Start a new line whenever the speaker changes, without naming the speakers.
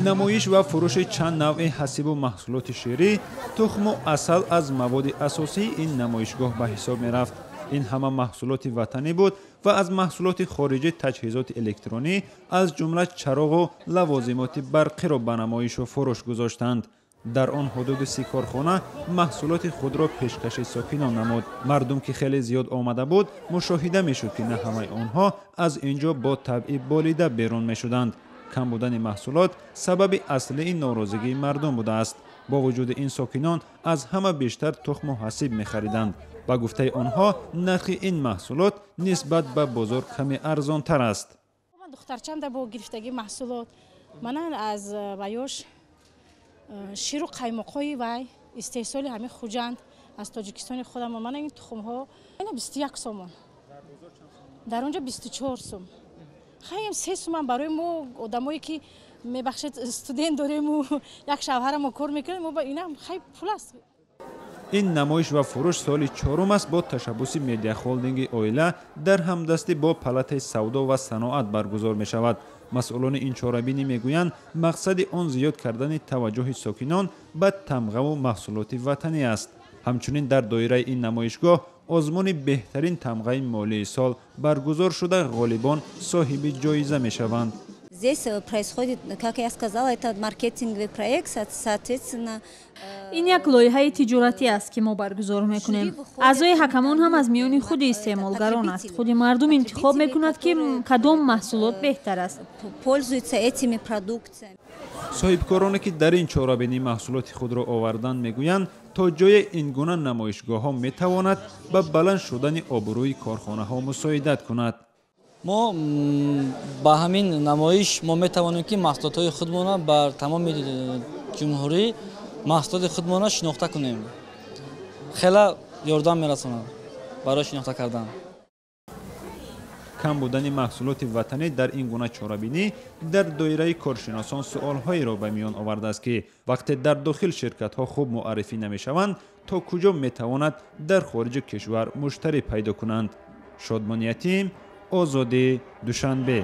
Намоиш ва фурӯши чанд навъи ҳасибу маҳсулоти ширӣ, тухму асал аз маводи асосии ин намоишгоҳ ба ҳисоб мерафт. Ин ҳама маҳсулоти ватанӣ буд ва аз маҳсулоти хориҷӣ таҷҳизоти электронӣ, аз ҷумла чароғу лавозимоти барқиро ба намоишу фурӯш гузоштанд. Дар он ҳудуди 30 корхона маҳсулоти худро пешкаши сокинон намуд. Мардум, ки хеле зиёд омада буд, мушоҳида мешуд, ки на ҳамаи онҳо аз ин ҷо бо табъи болида берун мешуданд. Кам будани маҳсулот сабаби аслии норозигии мардум будааст. Бо вуҷуди ин, сокинон аз ҳама бештар тухму ҳасиб мехариданд. Ба гуфтаи онҳо, нархи ин маҳсулот нисбат ба бозор каме арзонтар аст.
Духтарчамда бо гирифтагии маҳсулот манан аз ваёш ширу қаймоқҳои вай истеҳсоли ҳамин Хуҷанд, аз Тоҷикистони худамон. Мана ин тухмҳо ина 21 сомон, дар он ҷо 24 сум. Хаем 3 суман барои мо одамое, ки, мебахшед, студент дорему як шавҳарамо кор мекунем, мо инам хай пул аст.
Ин намоиш ва фурӯш соли чорум аст бо ташаббуси медиахолдинги «Оила» дар ҳамдастӣ бо Палатаи савдо ва саноат баргузор мешавад. Масъулони ин чорабинӣ мегӯянд, мақсади он зиёд кардани таваҷҷӯҳи сокинон ба тамғаву маҳсулоти ватанӣ аст. Ҳамчунин дар доираи ин намоишгоҳ озмуни беҳтарин тамғаи молии сол баргузор шуда, ғолибон соҳиби ҷоиза мешаванд.
Здесь происходит, как я сказала, это маркетинговый проект, соответственно.
Ин як лоиҳаи тиҷоратӣ аст, ки мо баргузор мекунем. Аъзои ҳакамон ҳам аз миёни худи истеъмолгарон аст. Худи мардум интихоб мекунад, ки кадом маҳсулот беҳтар аст.
Пользуются этими продукциями.
Соҳибкороне, ки дар ин чорабинӣ маҳсулоти худро оварданд, мегӯянд, то ҷое ин гуна намоишгоҳҳо метавонад ба баланд шудани обрӯи корхонаҳо мусоидат кунад.
Мо ба ҳамин намоиш мо метавонем, ки маҳсулотҳои худмона бар тамоми ҷумҳурӣ маҳсулоти худмона шинохта кунем. Хела ёрдам мерасонад барои шинохта кардан.
Кам будани маҳсулоти ватанӣ дар ин гуна чорабинӣ дар доираи коршиносон суолҳоеро ба миён овардааст, ки вақте дар дохил ширкатҳо хуб муаррифӣ намешаванд, то куҷо метавонад дар хориҷи кишвар муштарӣ пайдо кунанд. Шодмон Ятим, «Озодӣ», Душанбе.